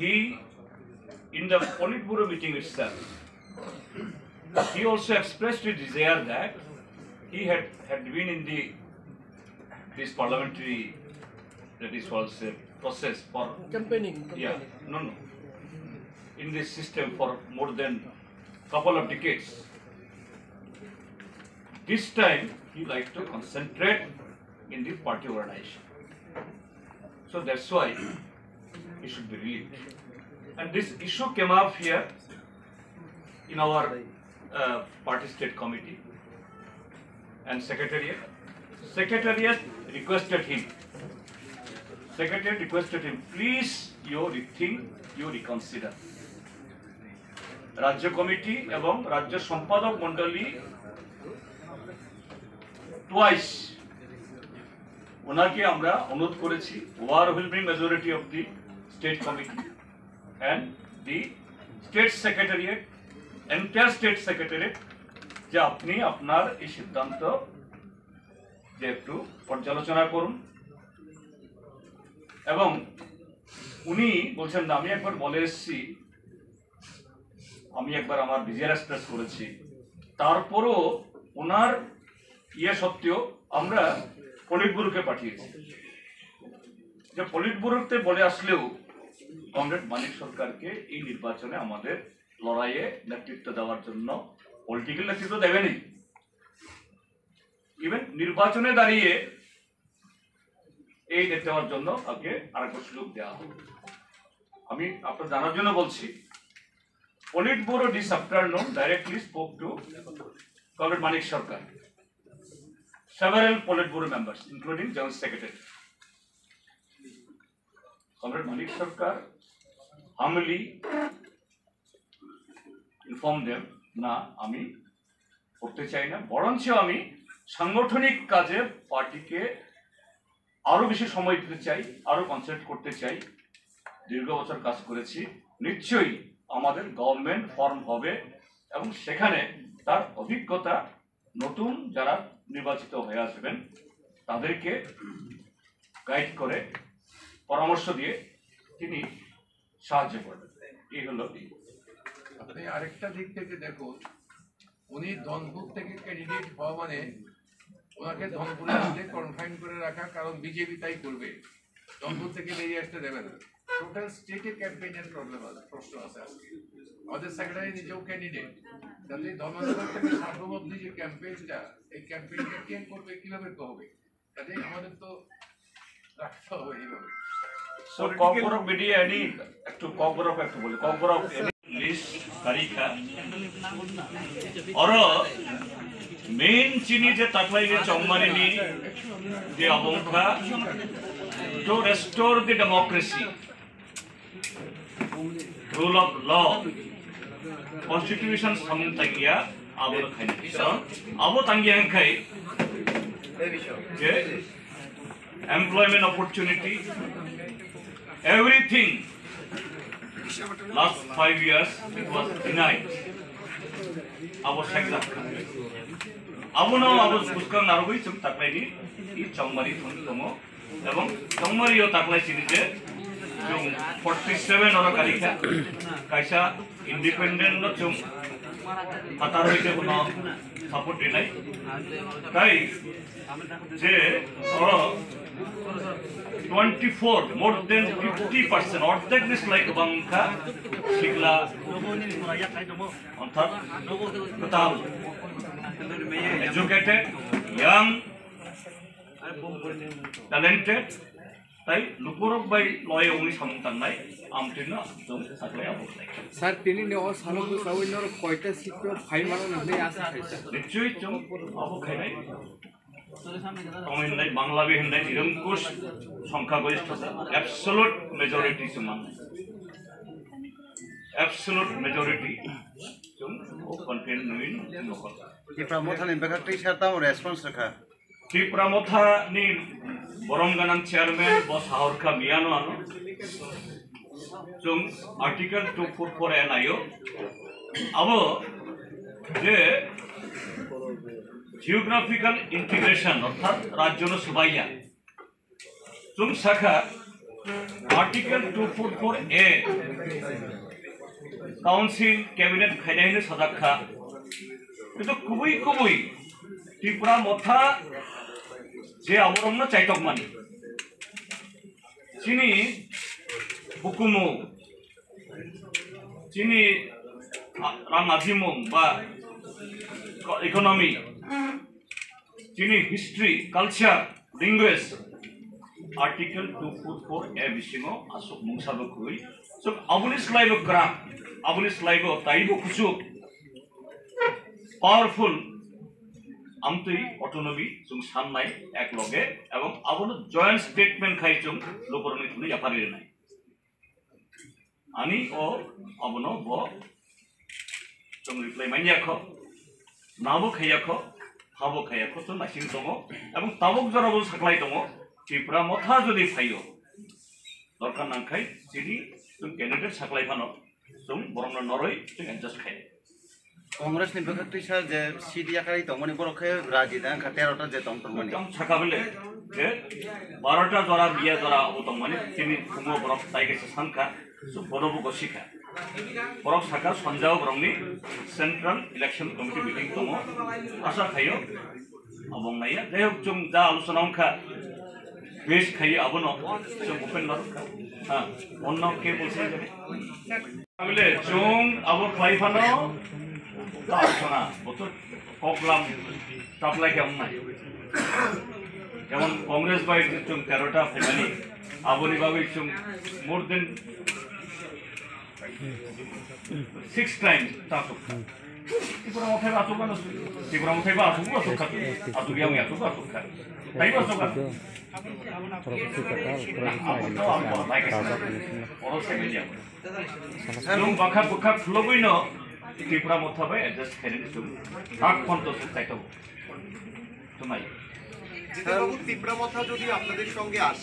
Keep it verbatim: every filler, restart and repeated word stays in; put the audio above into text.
He, in the Politburo meeting itself, he also expressed a desire that he had, had been in the, this parliamentary, that is called, say, process for, campaigning, yeah, campaigning. No, no, in this system for more than couple of decades. This time, he like to concentrate in the party organization. So that's why he should be relieved. And this issue came up here in our, uh, party state committee and secretariat. Secretariat requested him, secretariat requested him, "Please, you rethink, you reconsider." রাজ্য কমিটি এবং রাজ্য সম্পাদক মণ্ডলী twice ওনাকে আমরা অনুরোধ করেছি, overwhelming majority of the state committee and the state secretariat, entire state secretariat, যে আপনি আপনার এই সিদ্ধান্ত যে একটু পর্যালোচনা করুন। এবং উনি বলছেন না, আমি একবার বলে এসেছি, আমি একবার আমার ডিজায়ার এক্সপ্রেস করেছি, তারপরও ওনার ইয়ে সত্ত্বেও আমরা পলিটব্যুরোকে পাঠিয়েছি। যে পলিটব্যুরোতে বলে আসলেও কমরেড মানিক সরকারকে এই নির্বাচনে আমাদের লড়াইয়ে নেতৃত্ব দেওয়ার জন্য, পলিটিক্যাল নেতৃত্ব দেবেনই, ইভেন নির্বাচনে দাঁড়িয়ে এই নেতৃত্ব দেওয়ার জন্য তাকে আরেকবার সুযোগ দেওয়া হবে। আমি আপনার জানার জন্য বলছি, Politburo this afternoon directly spoke to Comrade Manik Sarkar, several Politburo members, including General Secretary. Comrade Manik Sarkar humbly informed them, না, আমি করতে চাই না, বরঞ্চ আমি সাংগঠনিক কাজে পার্টিকে আরো বেশি সময় দিতে চাই, আরো কনসেন্ট্রেট করতে চাই। দীর্ঘ বছর কাজ করেছি, নিশ্চয়ই আমাদের গভর্নমেন্ট ফর্ম হবে এবং সেখানে তার অভিজ্ঞতা, নতুন যারা নির্বাচিত হয়ে আসবেন তাদেরকে গাইড করে, পরামর্শ দিয়ে তিনি সাহায্য করবেন। এই হলো এই। আপনি আরেকটা দিক থেকে দেখুন, উনি ধনপুর থেকে ক্যান্ডিডেট হওয়া মানে ওনাকে ধনপুরে আসতে কনফাইন করে রাখা, কারণ বিজেপি তাই করবে, ধনপুর থেকে বেরিয়ে আসতে দেবে না। টোটাল স্টেটে ক্যাম্পেইনের প্রবলেম আছে, প্রশ্ন আছে আজকে। আমাদের সেক্রেটারি নিজেও ক্যান্ডিডেট, যাতে ধনপুর থেকে সাবরুম অব্দি যে ক্যাম্পেইনটা, এই ক্যাম্পেইনটা কে করবে, কিভাবে হবে, কাজেই আমাদের তো রাখতে হবে এইভাবে। So, ককবরক মিডিয়া এনি একটু ককবরক একটু বলি, ককবরক এনি লিস্ট তারিখা। Oro main chini je taklai ni chongmani ni je abongkha to restore the democracy. Rule of law, constitution samung tangya abo khaina. So, abo tangya hingkhai je employment opportunity, everything. Last five years it was denied. Abo sekta. Abo no abo buskang narugwi chwng taklaini i chongmani thung tongo. Ebong tongmari o taklai sini je chwng forty seven oro karikha, kaisa independent no chwng phatar hoite bono support rinai. Tai je oro twenty four, more than fifty percent, ordek ni slai kwbang wngkha sikla, orthat kwtal, educated, young, talented, tai lukurok bai loyal wngwi samung tangnai, amtwino chwng saklai abo khlai. Sir, tini ni o salo bwsai norok koita seat o phai mano hwnwi asa khaisa. Nichoi chwng abo khainai. Tongwi hwnlai, Bangla bai hwnlai, nirangkush songkha goristho, absolute majority chwng mannai. Absolute majority chwng o confident nwi nokha. Tipra Mothani bwkha twi sir tamo response rwkha. Tipra Motha ni borom ganang chairman bo sahorkha miyano ano. Chwng Article two four four A naio. Abo je geographical integration orthat rajyo no subaiya. Chwng sakha Article two four four A Council Cabinet khainai hwnwi sajak kha. Kintu kubui kubui Tipra Motha je aborokno chaitokmani, chini bukumu, chini rang ajimung ba economy, chini history, culture, language, Article two four four A bisingo aswk mungsa bo kwrwi. So, aboni slaibo kwrak, aboni slaibo taibo kuchuk, powerful, amtwi autonomy chwng sannai ek loge, ebong abono joint statement khai chwng lukurokni thani yapharwi rwnai. Ani o abono bo chwng reply manya kho, nabo khaiya kho, habo khaiya kho, chwng naising tongo, ebong tabuk jorabo saklai tongo, Tipra Motha jodi phaio, dorkar nangkhai chini chwng candidate saklai phano chwng borokno noroi chwng adjust khai. Congress ni bwkhak twisa je seat yakarwi tongmani borok khe raji da wngkha tero ta je tong tongmani. Tong saka bele je baro ta jora biya jora abo tongmani chini thungo borok tai kaisa sankha, so bono bo gosikha. Borok saka sonjao borokni Central Election Committee meeting tongo, asa khaio. Abong naiya, jai hok, chwng ja alochona wngkha, base khai abono chwng open ma rwkha. Ha, onno ke bolse jani. Abole chwng abo khlai phano ta alochona, boto koklam taplai khe wngnai. Jemon Congress bai chwng tero ta phaimani, aboni bagwi chwng more than six times ta asuk kha. Tipra Mothai ba asuk ano, Tipra Mothai ba asuk, asuk kha. Asuk yang asuk, asuk kha. Tai ba asuk kha. Oro seven yang. Chwng bwkha bwkha khulogwi no Tipra Motha bai adjust khainani chwng tak ponto suk kaitok. Chwng nai. জিতেনবাবু, তিপ্রা মথা যদি আপনাদের সঙ্গে আসে,